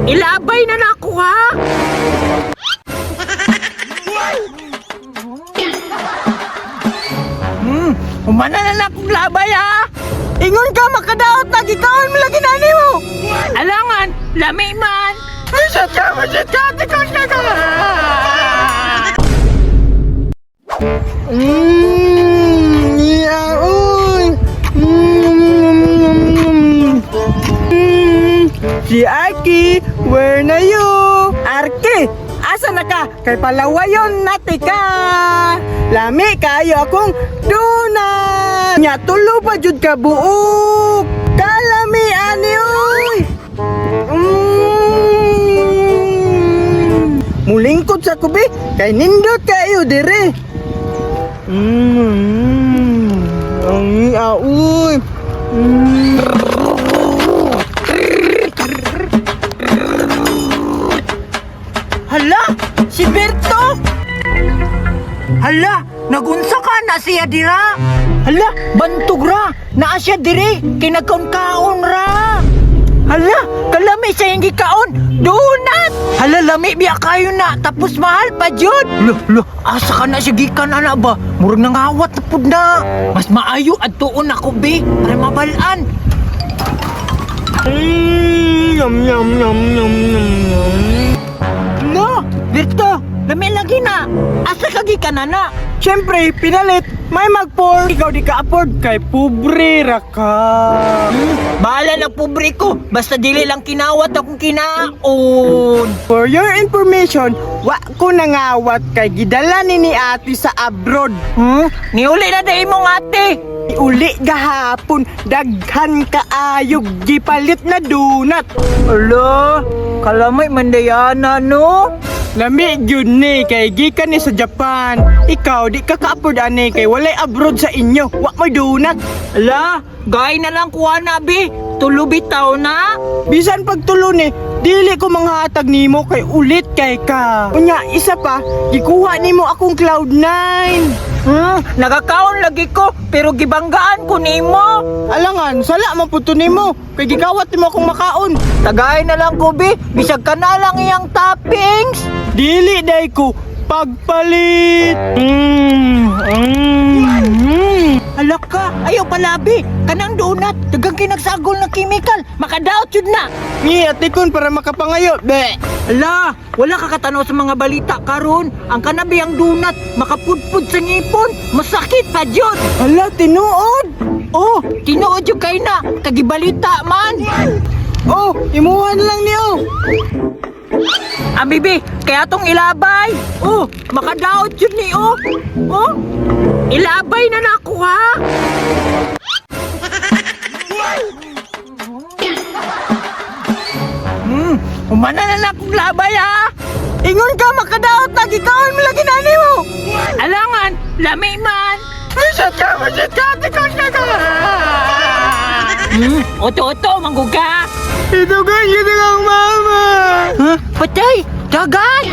Ilabay na nako ha. Humana na na akong labay ha. Ingon ka makadaot na gikaon mo lagi nani mo. Alangan, lami man. Masyat ka, masyat ka, tikon ka ka. Yeah, uy. Mm. Mm. Si Arky, where na you? Arky, asa na ka? Kay palawayon nati ka. Lami kayo akong donut. Nya tulo pa jud ka buok. Kalami ani uy. Mulingkod sa kubi kay nindot kayo dire. Ang aoy. Hala, si Berto. Hala, nagunsa ka na siya dira. Hala, bantog ra. Naa siya dire, kinagkaon-kaon ra. Hala, kalami sa iyang gikaon. Donut! Hala, lami biya kayo na. Tapos mahal pa jud. Lo, lo, asa ka na siya gikan ana ba? Murag nangawat na pud na. Mas maayo adtuon ako be para mabalaan. Yum, yum, yum, yum, yum, yum. No, Berto, lami lagi na. Asa ka gikan ana? Siyempre, pinalit, may mag-pour. Ikaw di ka afford kay pobre ra ka. Bahala na pobre ko. Basta dili lang kinawat akong kinaon. For your information, wa ko nangawat kay gidala ni ate sa abroad. Niuli na dahil mong ate. Uli gahapon, daghan kaayog, gipalit na donut. Ala, kalamay mandayana no? Lami gyud ni kay gikan ni sa Japan. Ikaw di ka ka-afford ani kay walay abroad sa inyo. Wa mo'y donut. Ala, gay na lang kuha na bi. Tulo bitaw na. Bisan pagtulo ni, dili ko manghatag nimo kay ulit kay ka. Unya, isa pa, gikuha nimo akong cloud nine. Nagakaon lagi ko, pero gibanggaan ko nimo. Alangan, sala man pud to nimo kay gikawat nimo akong makaon. Tagay na lang ko bi, bisag ka na lang iyang toppings. Dili day ko pagpalit. Mm. Ala ka, ayaw palabi. Kanang donut, dagang kinagsagol na chemical. Makadaot yun na. Ni atikon para makapangayo. Be. Ala, wala ka katanaw sa mga balita karon. Ang kanabi ang donut, makapudpud sa ngipon, masakit pa jud. Hala, tinuod. Oh, tinuod jud kay na, kagibalita man. Oh, imuha na lang niyo. Ah, bibi, kaya tong ilabay. Oh, makadaot jud ni oh. Oh, ilabay na nako ha. Humana na lang akong labay ha. Ingon ka makadaot na gikaon mo lagi nani mo. Alangan, lami man. Masyat ka, masyat ka, tikon ka ka. Oto-oto, mangguga. Ito ka, yun ang mama. Huh? Patay, dagan.